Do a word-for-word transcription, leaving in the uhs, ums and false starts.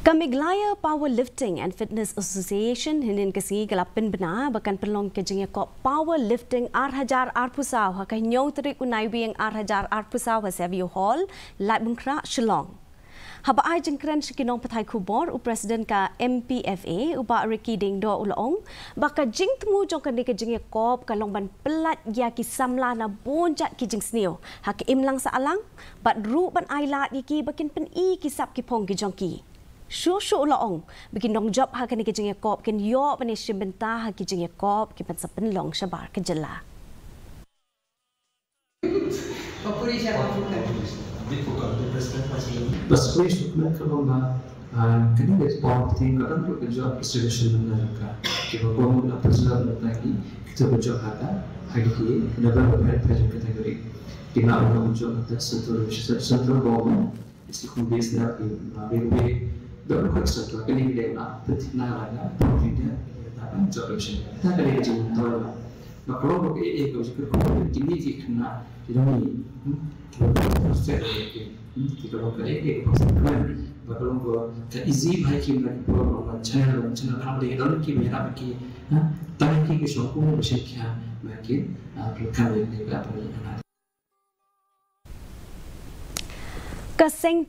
Ka Meghalaya Powerlifting and Fitness Association hynnin ka sngi ka la pynbna ba kan pynlong ka jingïakop Powerlifting ar hajar arphew saw ha ka hynñiew tarik u Naiwieng ar hajar arphew saw ha Savio Hall, Laitumkhrah, Shillong. Haba ai jingkren sha ki nongpathai khubor, u President ka M P F A, u Bah Ricky Diengdoh, u la ong ba ka jingthmu jong kane ka jingïakop ka long ban pyllait ïa ki samla na bun jait ki jingsniew ha ka imlang sahlang, bad ruh ban ai lad ïa ki ba kin pyni ki sap ki phong ki jong ki. Shuh shuh u la ong ba ki nongjop ha kane ka jingïakop kin ïoh ban ïashim bynta ha ki jingïakop kiban sa pynlong shabar ka jylla. Bas khublei shuh kmen ka long ba, ah, kane ka por phi ka dang ka jop reservation na ka jaka kiba kong la preserve na ta ki kita ba jop ha ka ha ki ki na ba ba phet phet ka category. Ki na ba jop ha ka central central government. Isi kum base na ki na railway da ba ka central kane ki dei na pynthikna la na property da ta ban jop reservation ta kane ka jingmyntoi la. Ba ka long ba ka A A ka jingkyrkhu kine ki khynnah ki dang ni, hmm, ki ba ka set ki, hmm, ki ka long ka A A ka ba set kmen. Ba ka long ka ka easy bha ki na ki program ba channel ba channel ka ba dei don ki ba ïarap ki, ha, tang ki ki shong kum ba shen ki ha ba ki, ah, ka kam ïa ki ba ka ni ana. Ka seng